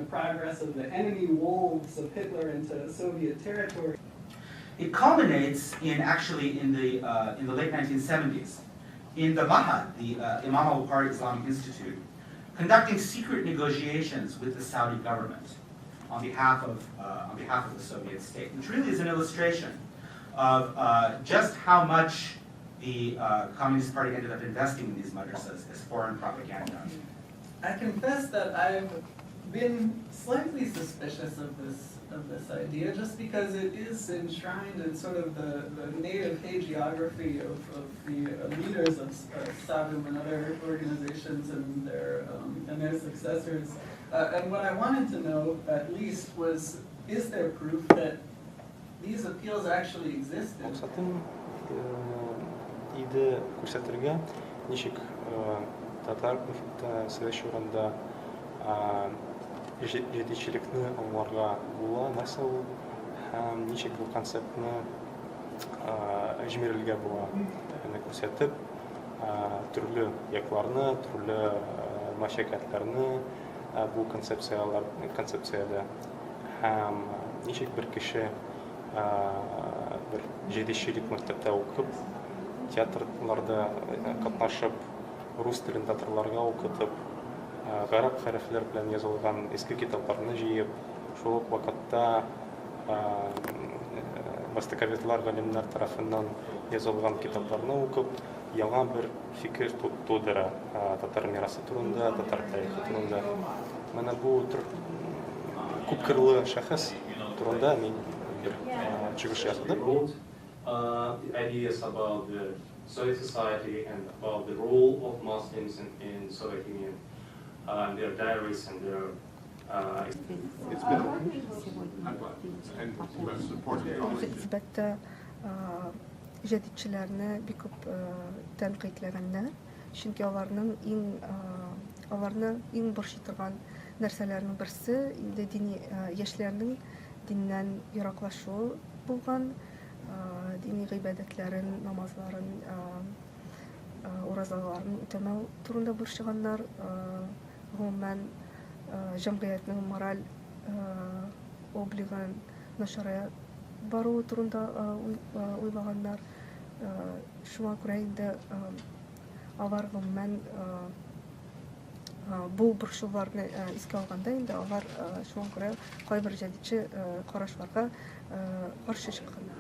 progress of the enemy wolves of Hitler into Soviet territory. It culminates in actually in the late 1970s, in the Mahad, the Imam al-Bukhari Islamic Institute, conducting secret negotiations with the Saudi government on behalf of the Soviet state, which really is an illustration of just how much the Communist Party ended up investing in these madrasas as foreign propaganda. I confess that I've been slightly suspicious of this idea, just because it is enshrined in sort of the native hagiography of the leaders of SAVUM and other organizations and their successors. And what I wanted to know, at least, was, is there proof that these appeals actually existed? Максатым иде күрсәтергә, ничек татар совет чорында җәдитчелекне аңларга була, нәрсә ул, һәм ничек бу концептны җимерергә була. Аны күрсәтеп, төрле якларны, төрле мәшәкатьләрне бу концепциядә һәм ничек бер кеше бер җәдитчелек мәктәптә укып, театрларда катнашып, рус телен татарларга укытып, гарәп хәрефләр белән язылган иске китапларны җыеп, шул ук вакытта востоковедлар, галимнәр тарафыннан язылган китапларны укып, яңа бер фикер тудыра татар мирасы турында, татар тарихы турында. Менә бу күпкырлы шәхес турында мин бер чыгыш ясадым. The ideas about the Soviet society and about the role of Muslims in Soviet Union, and their diaries and their. It's been and supported. Әлбәттә, җәдитчеләрне бик күп тәнкыйтьләгәннәр, чөнки аларны иң борчый торган нәрсәләрнең берсе инде дини яшьләрнең диннән ераклашуы булган, дини гыйбадәтләрен, намазларын, уразаларын үтәмәү турында борчыганнар, гомумән җәмгыятьнең мораль облигын начарая баруы турында уйлаганнар. Шуңа күрә инде алар гомумән бу борчуларны искә алганда инде алар шуңа күрә кайбер җәдитче карашларга каршы чыкканнар.